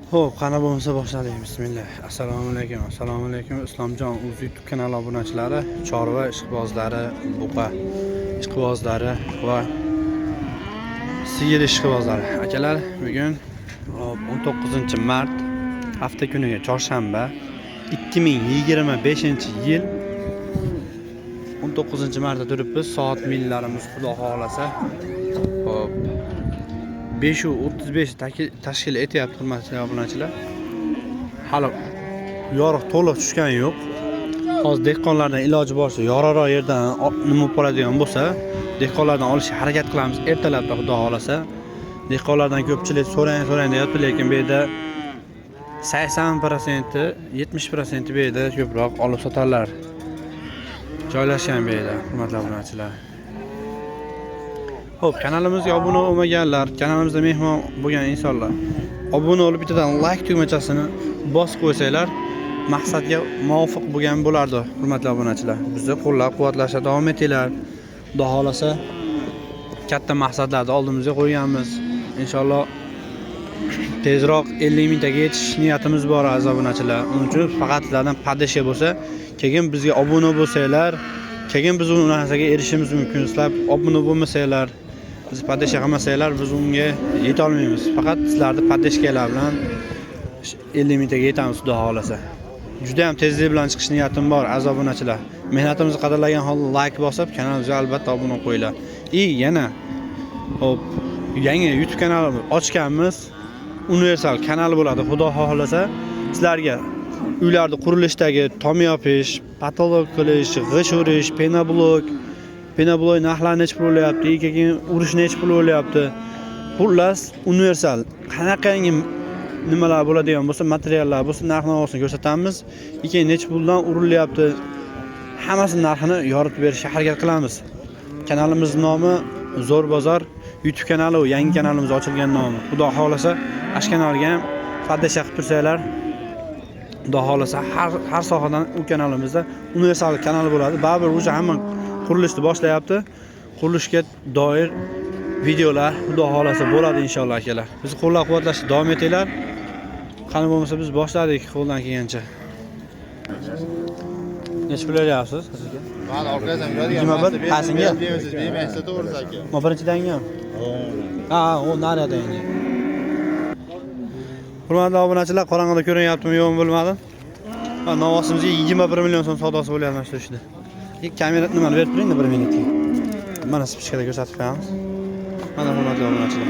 Xo'p, qani bo'lmasa boshladik. Bismillah. Assalomu alaykum. Assalomu alaykum Islomjon o'z YouTube kanali obunachilari, chorva ishqibozlari, buqa ishqibozlari va sigir ishqibozlari. Akalar, bugun hop, 19-mart hafta kuniga chorshanba 2025-yil 19-martda turibmiz. Soat millarimiz xudo xohlasa. Xo'p, 5:35 tashkil etyapti, hurmatli obunachilar. Hali yorug' to'liq tushgani yo'q. Hozir dehqonlardan iloji boricha yorug'roq yerdan nima bo'lib qoladigan bo'lsa, dehqonlardan olishga harakat qilamiz ertalabda xudo xohlasa. Dehqonlardan ko'pchilik so'rang so'rang deyapti, lekin bu yerda 80%, 70% bu yerda ko'proq olib sotarlar joylashgan bu yerda, hurmatli obunachilar. Xo'p, kanalimizga obuna bo'lmaganlar, kanalimizda mehmon bo'lgan insonlar obuna bo'lib bittadan like tugmachasini bosib qo'ysanglar, maqsadga muvofiq bo'lgan bo'lardi, hurmatli obunachilar. Bizni qo'llab-quvvatlashda davom etinglar. Xudo xohlasa katta maqsadlarni oldimizga qo'yganmiz. Inshaalloh tezroq 50 mingtaga yetish niyatimiz bor, aziz obunachilar. Uning uchun faqat sizlardan поддержка bo'lsa, keyin bizga obuna bo'lsanglar, keyin biz u narsaga erishishimiz mumkin. Sizlar obuna bo'lmasanglar, biz поддержка qilmasanglar, biz unga yeta olmaymiz. Faqat sizlarni поддержка lar bilan 50 mingtaga yetamiz xudo xohlasa. Juda ham tezlik bilan chiqish niyatim bor, aziz obunachilar. Mehnatimizni qadrlagan holda like bosib, kanalimizga albatta obuna qo'yinglar. И yana hop, yangi YouTube kanalimiz ochganmiz. Universal kanal bo'ladi, xudo xohlasa. Sizlarga uylarni qurilishdagi tom yopish, patolog qilish, g'isht urish, penoblok, penoblok narxlari necha pul bo'lyapti, keyin urish necha pul bo'lyapti. Xullas, universal qanaqangi nimalar bo'ladigan bo'lsa, materiallar bo'lsa, narx navosini ko'rsatamiz. Keyin necha puldan urilyapti, hammasini narxini yoritib berishga harakat qilamiz. Kanalimiz nomi Zo'r Bozor YouTube kanali, u yangi kanalimiz ochilgan nomi. Xudo xohlasa, ash kanalga ham поддержка qilib tursanglar, xudo xohlasa har sohadan u kanalimizda universal kanal bo'ladi. Baribir o'sha hamma qurilishni boshlayapti. Qurilishga doir videolar xudo xohlasa bo'ladi inshaalloh akalar. Bizni qo'llab-quvvatlashda davom etinglar. Qani bo'lmasa biz boshladik qo'ldan kelgancha. Necha pul beryapsiz aka? Man orqasidan 21 qaysinga? Bermaysiz, to'g'risi aka. Ma birinchidangami? Ha, u nariyadangi. Hurmatli obunachilar, qorong'ida ko'rinyaptimi yo'qmi bilmadim. Ha, novosimizga 21 million so'm savdosi bo'lyapti mana shu ishda. Kamera nimani berib turing bir minutga. Mana спичка da ko'rsatib qo'yamiz. Mana hurmatli obunachilar.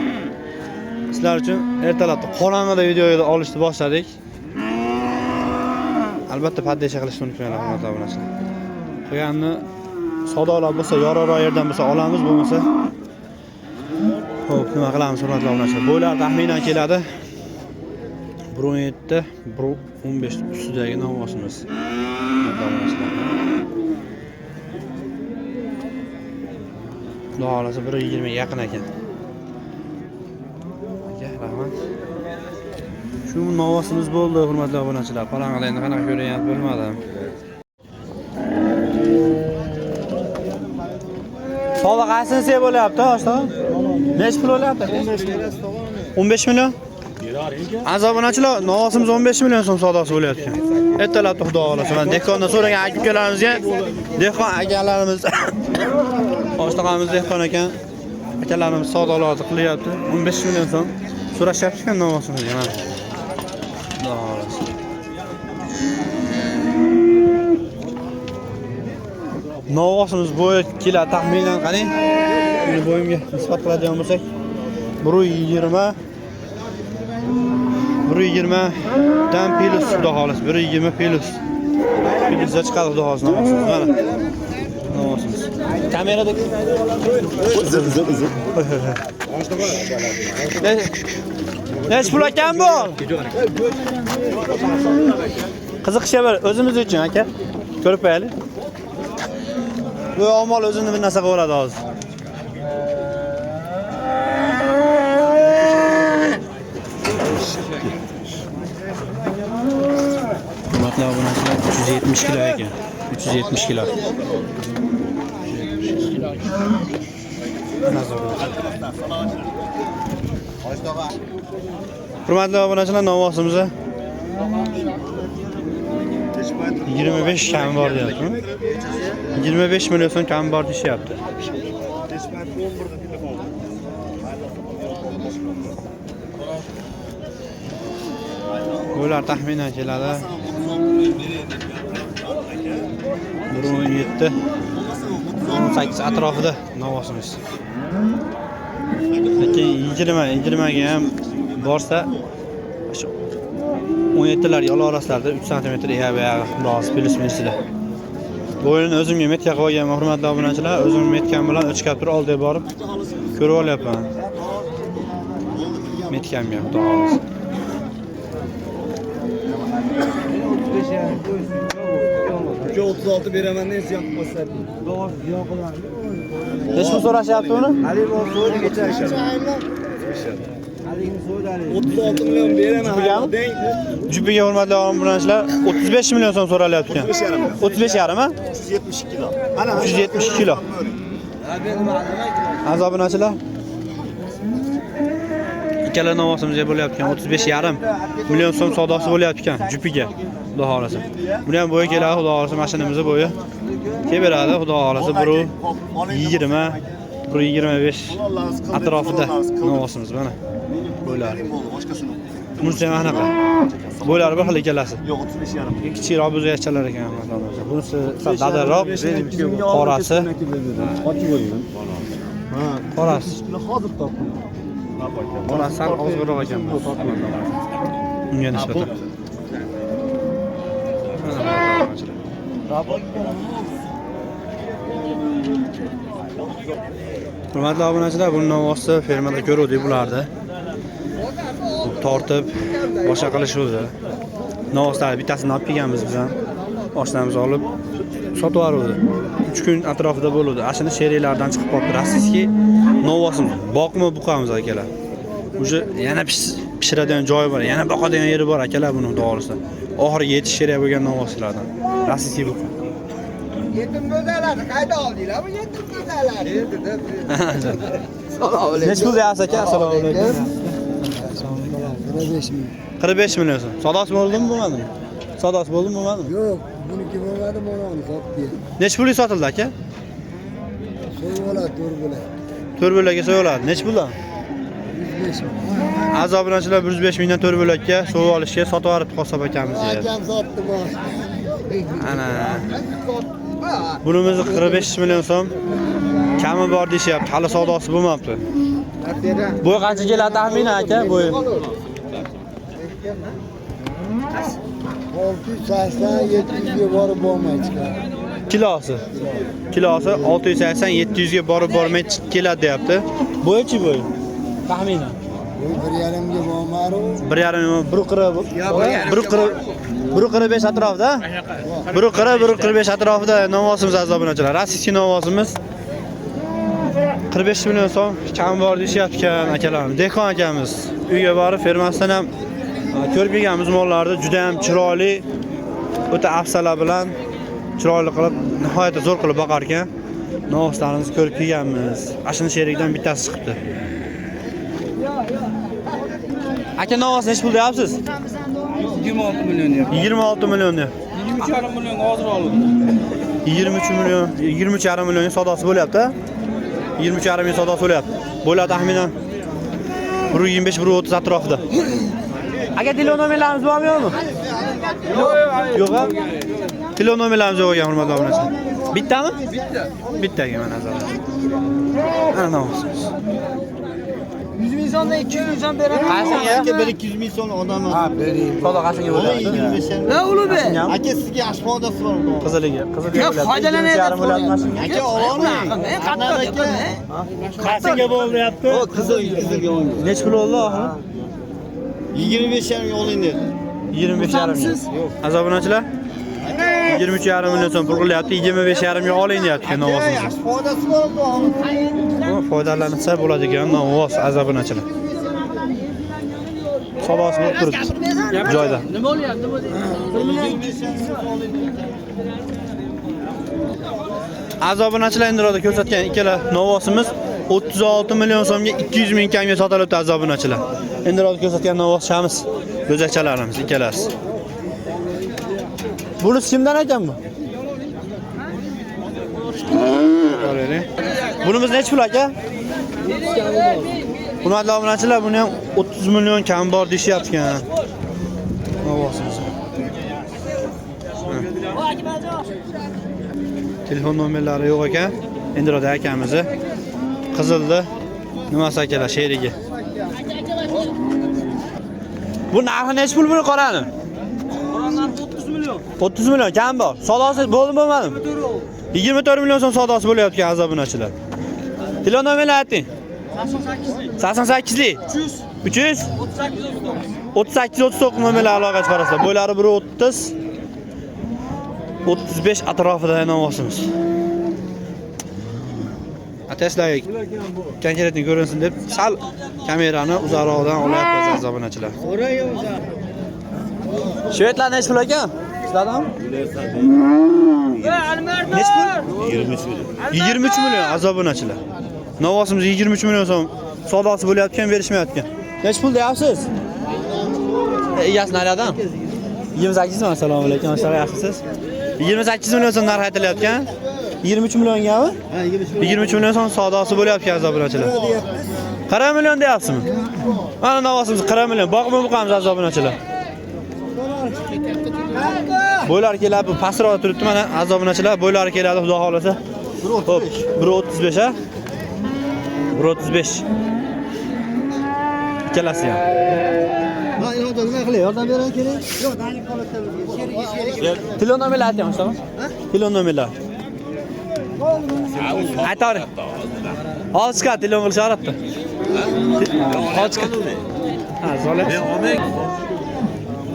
Sizlar uchun ertalabda qorong'ida videoga olishni boshladik. Albatta поддержка qilishni unutmanglar, hurmatli obunachilar. Qolganini savdolar bo'lsa, yorug'roq yerdan bo'lsa olamiz, bo'lmasa xo'p, nima qilamiz, hurmatli obunachilar. Bo'ylar taxminan keladi. 1.17, 1.15 ustidagi novvosimiz. Hurmatli obunachilar. Xudo xohlasa 1.20 ga yaqin ekan. Aka, rahmat. Shu novvosimiz bo'ldi, hurmatli obunachilar. Qorong'ida endi qanaqa ko'rinyapti bilmadim. Savdo qaysinisi bo'lyapti, oshta? Necha pul bo'lyapti? 15 million. Aziz obunachilar, novvosimiz 15 million so'm savdosi bo'lyapti. Ertalabda xudo xohlasa mana dehqondan so'ragan aka ukalarimizga, dehqon akalarimiz, oshtog'amiz dehqon ekan. Akalarimiz savdolarni qilyapti. 15 million so'm so'rashyapti ekan novvosimizga mana. Xudo xohlasa. Novvosimiz bo'yi keladi taxminan qarang. Buni bo'yimga nisbat qiladigan bo'lsak, 1.20 1.20 dan plus xudo xohlasa, 1.20 plus. Plusga chiqadi xudo xohlasa novvosimiz mana. Novvosimiz. Kamerada Uzr, uzr, uzr. Necha pul ekan bu? Qiziqishga bir o'zimiz uchun aka. Ko'rib qo'yaylik. Bu omol o'zini bir narsa qilib oladi hozir. Hurmatli obunachilar, 370 kilo ekan. 370 kilo. 370 kilo. Hurmatli obunachilar, novvosimizni 25 kami bor deyapti. 25 million so'm kami bor deyishyapti. Bular taxminan keladi. 1.17 18 atrofida novvosimiz. Lekin 20 ga ham borsa shu 17larga ola orasizlarda 3 cm eya-buyog'i xudo plyus minusida. Bu o'yinni o'zimga metka qilib olganman, hurmatli obunachilar. O'zim metkam bilan o'chkab turib oldiga borib ko'rib olyapman. Metkamga xudo xohlasa. Uka 36 beraman desa yoqib qolsa. Necha pul so'rashyapti uni? Hali bu so'ydi kecha. 36 million beraman. Jupiga hurmatli obunachilar 35 million so'm so'ralyapti ekan. 35 yarim, ha? 372 kilo. Ana 372 kilo. Aziz obunachilar, ikkala novvosimizga bo'lyapti ekan 35,5 million so'm savdosi bo'lyapti ekan jupiga. Xudo xohlasa. Buni ham bo'yi keladi, xudo xohlasa mashinamizni bo'yi kelaveradi, xudo xohlasa 1.20 1.25 atrofida novvosimiz mana. Bo'ylari. Bunisi ham anaqa. Bo'ylari bir xil ikkalasi. Yo'q, 35,5. Kichikroq buzaychalar ekan. Bunisi sal dadaroq, qorasi. Ha, qorasi. Hozir topdim. Qorasi sal ozg'inroq ekan. Unga nisbatan. Hurmatli obunachilar, buni novvosi fermada ko'ruvdik bularni. Tortib boshqa qilishuvdi. Novvoslarni bittasini olib kelganmiz biz ham. Oshnamiz olib sotib yuboruvdi. 3 kun atrofida bo'luvdi. Ashuni sheriklardan chiqib qolibdi. Rossiyskiy novvosimiz. Boqmi buqamiz akalar. Уже yana pishiradigan joyi bor, yana boqadigan yeri bor akalar buni xudo xohlasa. Oxiriga yetish kerak bo'lgan novvoslardan. Rossiyskiy buqa. Yetim go'zallarni qayda oldinglar bu yetim go'zallarni? Assalomu alaykum. Necha pul deyapsiz aka? Assalomu alaykum. 45 ming. 45 million so'm. Savdosi bo'ldimi, bo'lmadimi? Savdosi bo'ldimi, bo'lmadimi? Yo'q, buniki bo'lmadi, mana sotdi. Necha pulga sotildi aka? So'yib oladi, 4 bo'lak. 4 bo'lakka so'yib oladi. Necha puldan? 105 ming. Aziz obunachilar 105 mingdan 4 bo'lakka so'yib olishga sotib yuboribdi qassob akamiz. Akam sotdi bu. Ana. Bunimizni 45 million so'm kami bor deyishyapti. Hali savdosi bo'lmabdi. Bo'yi qancha keladi taxminan aka bo'yi? 680 700 ga borib bormay chiqadi. Kilosi. Kilosi 680 700 ga borib bormay keladi deyapti. Bo'yichi bo'yi? Taxminan. Bu 1.5 ga bormar u. 1.5 1.40 1.45 atrofida. 1.40 1.45 atrofida novvosimiz aziz obunachilar. Rossiyskiy novvosimiz 45 million so'm kam bor deyishyapti ekan akalarimiz. Dehqon akamiz uyga borib fermasidan ham ko'rib kelganmiz mollarni, juda ham chiroyli, o'ta afsala bilan chiroyli qilib, nihoyatda zo'r qilib boqar ekan. Novvoslarimizni ko'rib kelganmiz. Ashuni sherikdan bittasi chiqibdi. Aka novvos necha pul deyapsiz? 26 million deyapti. 26 million deyapti. 23,5 millionga hozir olindi. 23 million, 23,5 millionga savdosi bo'lyapti. 23,5 million savdosi bo'lyapti. Bo'ladi taxminan 1.25 1.30 atrofida. Aka telefon nomerlarimiz bormi yo'qmi? Yo'q, ha? Telefon nomerlarimiz yo'q ekan hurmatli obunachilar. Bittami? Bitta. Bitta ekan mana azallar. Ana novvosimiz. 100 ming so'mdan 200 ming so'm beraman. Qaysiga? Aka 1-200 ming so'm odam. Ha, bering. Savdo qaysiga bo'lyapti? La Ulug'bek. Aka sizga yaxshi foydasi bor. Qiziliga, qiziliga Yo'q, bo'lyapti. foydalanayapti. 23,5 bo'lyapti. Aka olamang. Qattiq. Qaysiga bo'lyapti? O qizil, qizilga oling. Necha pul bo'ldi oxiri? 25,5 ga oling dedi. 25,5 ming. Aziz obunachilar, 23,5 million so'm pul qilyapti, 25,5 ga oling deyapti novvosimiz. Yaxshi foydasi bor bu. Bu foydalansa bo'ladigan novvos aziz obunachilar. Savdosi bo'lib turibdi joyda. Nima bo'lyapti? Aziz obunachilar, endi ro'da ko'rsatgan ikkala novvosimiz 36 million so'mga 200 ming kamga sotilibdi aziz obunachilar. Endi hozir ko'rsatgan novvoschamiz, go'zakchalarimiz ikkalasi. Bunisi kimdan ekan bu? Bunimiz nechi pul aka? Hurmatli obunachilar, buni ham 30 million kam bor deyishyapti ekan. Novvosimiz. Telefon nomerlari yo'q ekan. Endiroda akamizni Qizilda nimasi akalar sherigi. Bu narxi nechi pul buni qarani? Narxi 30 million. 30 million kam bor. Savdosi bo'ldimi bo'lmadimi? 24 million so'm savdosi bo'layotgan aziz obunachilar. Telefon nomerini ayting. 88lik 300 38 39 nomerlar aloqa chiqarasizlar. Bo'ylari 1.30 35 atrofida novvosimiz. Atashlar konkretni ko'rinsin deb sal kamerani uzoqroqdan olyapmiz aziz obunachilar. Shvedlar nechi pul ekan? Sizlardan? Nechi pul? 23 million aziz obunachilar. Novvosimiz 23 million so'm savdosi bo'layotgan, berishmayotgan. Nechi pul deyapsiz? Egasi nariyadan? 28 mi? Assalomu alaykum. Assalomu yaxshisiz? 28 million so'm narx aytilayotgan. 23 milliongami? Ha, 23 23 million so'm savdosi bo'lyapti aziz obunachilar. 40 million deyapsizmi? Mana novvosimiz 40 million. Boqib boqamiz aziz obunachilar. Bo'ylari keladi, bu pastroqda turibdi mana aziz obunachilar, bo'ylari keladi xudo xolasa. Xo'p, 1.35 ha? 1.35. Ikkalasi ham. Ha, ilhomda nima qilay? Yordam beray kerak? Yo'q, dani holatda bizga. Sherigi. Telefon nomerlar aytyapmiz, tamom? Telefon nomerlar. Aytavering. Hozir chiqadi, telefon qilishaveradi. Hozir chiqadi. Ha, so'rayapsiz.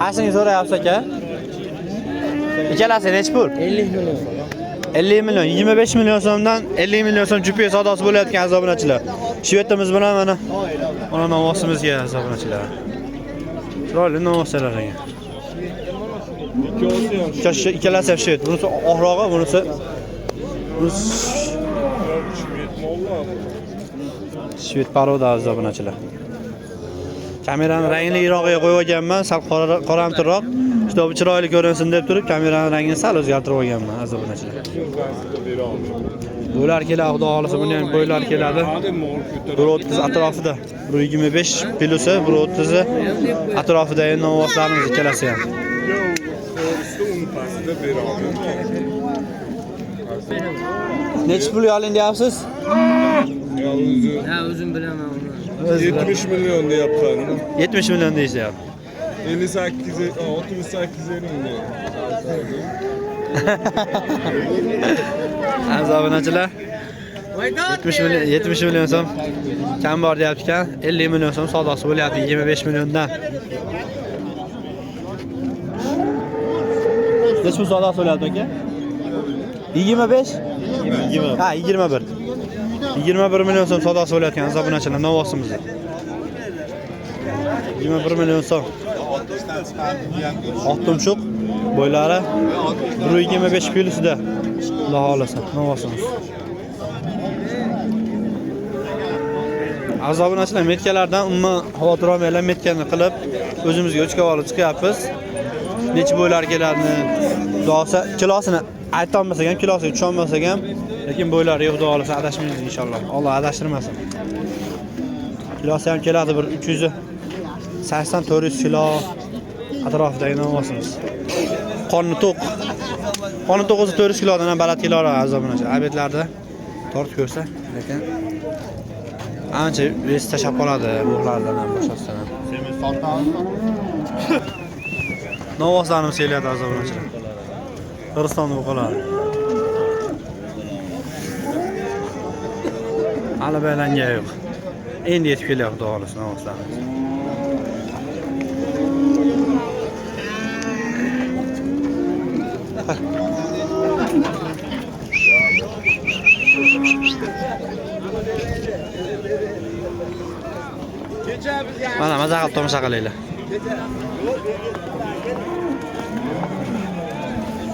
Qaysini so'rayapsiz aka? Ikkalasi nechi pul? 50 million. 50 million, 25 million so'mdan 50 million so'm jupi savdosi bo'layotgan aziz obunachilar. Shvetimiz bilan mana ona novvosimizga aziz obunachilar. Chiroyli novvoslar ekan. Ikkalasi ham shvet. Bunisi oqrog'i, bunisi shvet paroda aziz obunachilar. Kamerani rangli irog'iga qo'yib olganman, sal qoramtirroq. Juda chiroyli ko'rinsin deb turib, kamerani rangini sal o'zgartirib olganman aziz obunachilar. Bo'ylar keladi, xudo xolasa buni ham bo'ylar keladi. 1.30 atrofida, 1.25 plusi, 1.30 atrofida endi novvoslarimiz ikkalasi ham. Nechi pul oling deyapsiz? Ha, o'zim bilaman uni. 70 million deyapman. 70 million deyishyapti. 58 68 million. Aziz obunachilar, 70 million 70 million so'm kam bor deyapti ekan, 50 million so'm savdosi bo'lyapti 25 milliondan. Nechi pul savdosi bo'lyapti aka? 25? 20. Ha, 21. 21 million so'm savdosi bo'layotgan aziz obunachilar novvosimizda. 21 million so'm. Oq tumshuq bo'ylari 1.25 kiloda. Xudo xolasa novvosimiz. Aziz obunachilar, metkalardan umuman xavotir olmanglar, metkani qilib o'zimizga o'chkab olib chiqyapmiz. Necha bo'ylar keladini, xudo xolasa kilosini ayta olmasak ham, kilosiga tusholmasak ham, lekin bo'ylari xudo xolasa adashmaymiz inshaalloh. Alloh adashtirmasin. Kilosi ham keladi bir 380-400 kilo atrofidagi novvosimiz. Qorni to'q. Qorni to'q o'zi 400 kilodan ham baland kelar aziz obunachilar. Obedlarda tortib ko'rsa, lekin ancha vес tashlab qoladi bo'g'lardan ham, boshqasidan ham. Novvoslarimiz kelyapti aziz obunachilar. Qirg'izistonda buqalari. Hali baylangan yo'q. Endi yetib kelyapti xudo xolasa novvoslarimiz. Mana maza qilib tomosha qilinglar.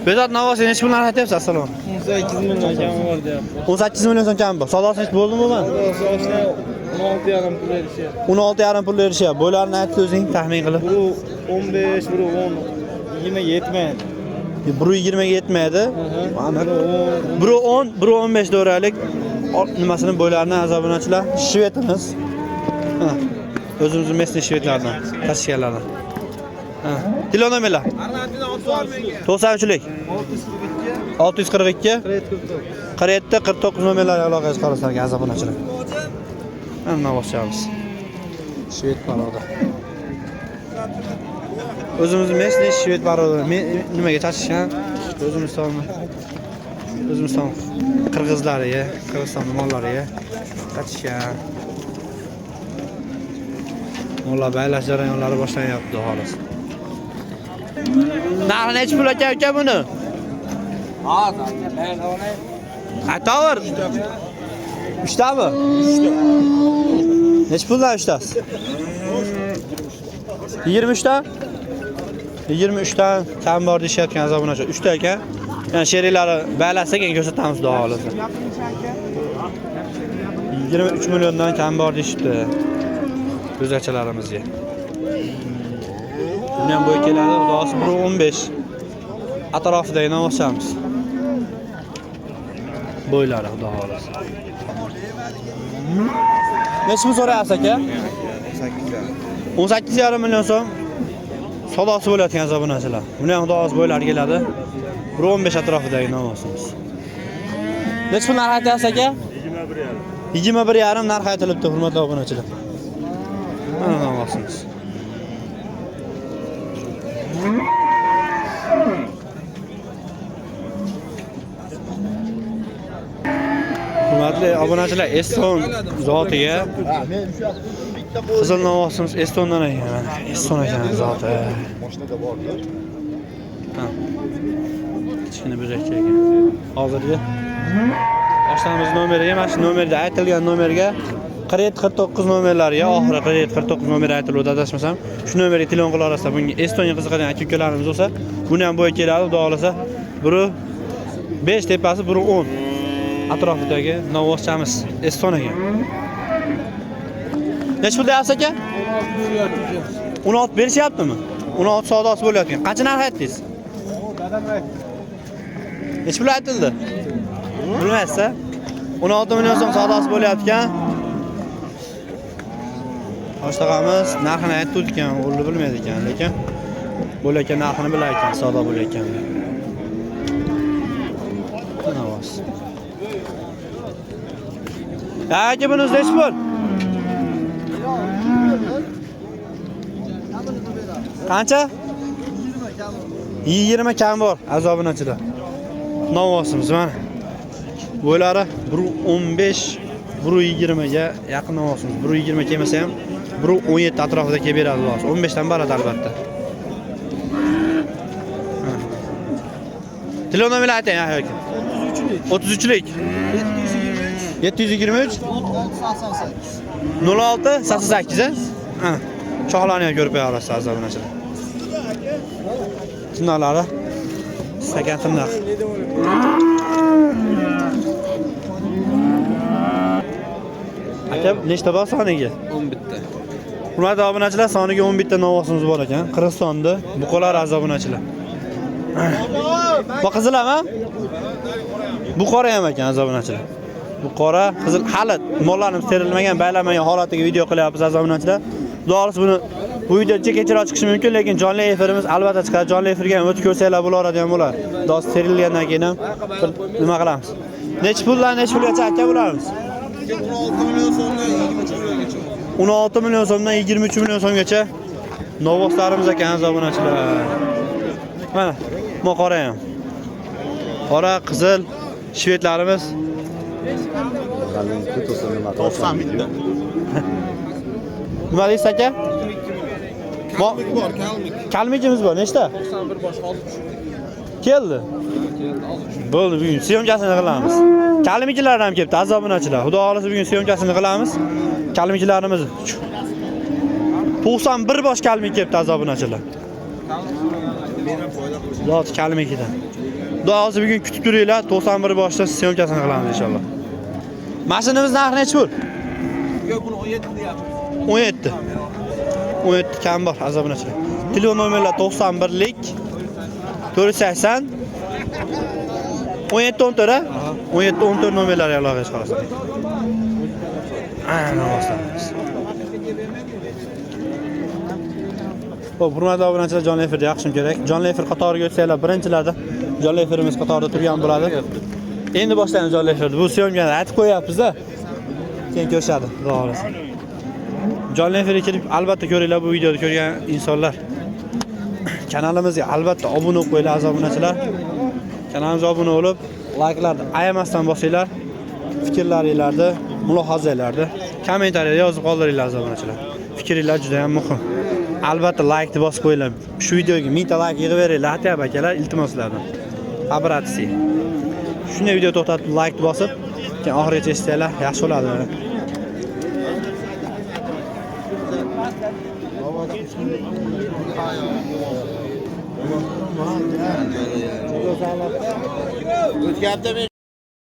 Bezat Navoiy nechi puldan aytyapsiz? Assalomu. 18 million kam bor deyapti. 18 million so'm kam bor. Savdosi necha bo'ldimi bu? 16,5 pul berishyapti. 16,5 pul berishyapti. Bo'ylarini aytib o'zing taxmin qilib. Biri 15, biri 10, 20 yetmaydi. Biri 20 ga yetmaydi. Biri 10, biri 15 do'ralik. Nimasini bo'ylarini azobunachilar shvedimiz. Ha. O'zimizning местный shvedlardan, tashganlardan. Ha. Telefon nomerlar. 93lik 642 47 49 nomerlarga aloqa chiqarasizlar azobunachilar. Mana boshlamiz. Shved paroda. O'zimiz местный shved paroda. Nimaga chachishgan? O'zimizdan qirg'izlariga, Qirg'iziston mollariga qatishgan. Mollar baylash jarayonlari boshlanyapti xolos. Narxi necha pul aka uka buni? Aytaver. Uchtami? Necha puldan uchtasi? 23 ta? 23 dan kam bor deyishayotgan azobunachi. 3 ta ekan. Yani sheriklari baylasa keyin ko'rsatamiz xudo xohlasa. 23 milliondan kam bor deyishibdi o'zachalarimizga. Buni ham bo'yi keladi, xudo xohlasa 1.15 atrofidagi novvochamiz. Bo'ylari xudo xohlasa. Necha pul so'rayapsiz aka? 18,5 million so'm savdosi bo'layotgan azobunachilar. Buni ham xudo xohlasa bo'ylari keladi. 1.15 atrofidagi novvosimiz. Necha pul narx aytyapsiz aka? 21,5. 21,5 narx aytilibdi, hurmatli obunachilar. Mana novvosimiz. Hurmatli obunachilar, Eston zotiga qizil novvosimiz Estondan ekan. Mana Eston ekan zoti. Mashinada bordir. Ha. Kichkina bo'zakcha ekan. Hozirgi oshnamiz nomeriga, mana shu nomerda aytilgan nomerga 4749 nomerlariga, oxiri 4749 nomer aytiluvdi adashmasam, shu nomerga telefon qila olasizlar. Bunga Estoniya qiziqadigan aka ukalarimiz bo'lsa, buni ham bo'yi keladi, xudo xohlasa. Biri 5 tepasi, biri 10 atrofidagi novvoschamiz Eston ekan. Necha pul deyapsiz aka? 16 berishyaptimi? 16 savdosi bo'layotgan. Qancha narx aytdingiz? Necha pul aytildi? Bilmaysiz-a? 16 million so'm savdosi bo'layotgan. Oshtag'amiz narxini aytib o'tgan, o'rni bilmaydi ekan, lekin bo'layotgan narxini bilar ekan, savdo bo'layotgan. Navoz. Aka, buni necha pul? Qancha? 20 kam bor azobunachilar. Novvosimiz mana. Bo'ylari 1.15, 1.20 ga yaqin novvosimiz. 1.20 kelmasa ham 1.17 atrofida kelib beradi xudo. 15 dan boradi albatta. Telefon nomerini ayting, aka. 33lik. 723 06 88. Ha. Choqlarni ham ko'rib qo'yasiz azobunachilar. Tirnoqlari stakan tirnoq. Aka, nechta bor soniga? 11 ta. Hurmatli obunachilar, soniga 11 ta novvosimiz bor ekan. Qirg'izistonda buqalar azobunachilar. Bu qizil ham? Bu qora ham ekan azobunachilar. Bu qora, qizil hali mollarimiz terilmagan, baylanmagan holatiga video qilyapmiz azobunachilar. Xudo xohlasa buni bu video kechroq chiqishi mumkin, lekin jonli efirimiz albatta chiqadi. Jonli efirga ham o'tib ko'rsanglar bo'laveradigan bo'ladi. Do'st terilgandan keyin ham nima qilamiz? Necha puldan necha pulgacha aka bo'lamiz? 16 million so'mdan 23 milliongacha. 16 million so'mdan 23 million so'mgacha novvoslarimiz ekan azobunachilar. Mana bu qora ham. Qora, qizil shvedlarimiz 91 ta. Nima deysiz aka? Kalmik bor, kalmik. Kalmikimiz bor, nechta? 91 bosh hozir tushirdik. Keldi. Keldi, hozir tushirdik. Bo'ldi, bugun syomkasini qilamiz. Kalmikilar ham kelibdi, aziz obunachilar. Xudo xohlasa bugun syomkasini qilamiz. Kalmikilarimiz 91 bosh kalmik kelibdi, aziz obunachilar. Zot kalmikidan. Xudo xohlasa bugun kutib turinglar, 91 boshida syomkasini qilamiz inshaalloh. Mashinamiz narxi nechi pul? Yo'q, buni 17 deyapmiz. 17. 17 kam bor, aziz obunachilar. Telefon nomerlar 91lik 480 17 14 ha? 17 14 nomerlariga aloqaga chiqarasiz. Ana boshlaymiz. Xo'p, hurmatli obunachilar, jonli efirda yoqishim kerak. Jonli efir qatoriga o'tsanglar, birinchilarda jonli efirimiz qatorida turgan bo'ladi. Endi boshlaymiz jonli efirni. Bu syomkani aytib qo'yapmiz-da. Keyin ko'rishadi, xudo xohlasa. Jonli efirga kelib albatta ko'ringlar bu videoni ko'rgan insonlar. Kanalimizga albatta obuna bo'lib qo'yinglar aziz obunachilar. Kanalimizga obuna bo'lib, layklarni ayamasdan bosinglar. Fikrlaringlarni, mulohazalarni kommentariyada yozib qoldiringlar aziz obunachilar. Fikringlar juda ham muhim. Albatta laykni bosib qo'yinglar. Shu videoga 1000 ta layk yig'ib beringlar, atyab akalar, iltimos sizlardan. Обратно. Shunday video to'xtatib laykni bosib, keyin oxirigacha eshitsanglar yaxshi bo'ladi. O'tgan hafta men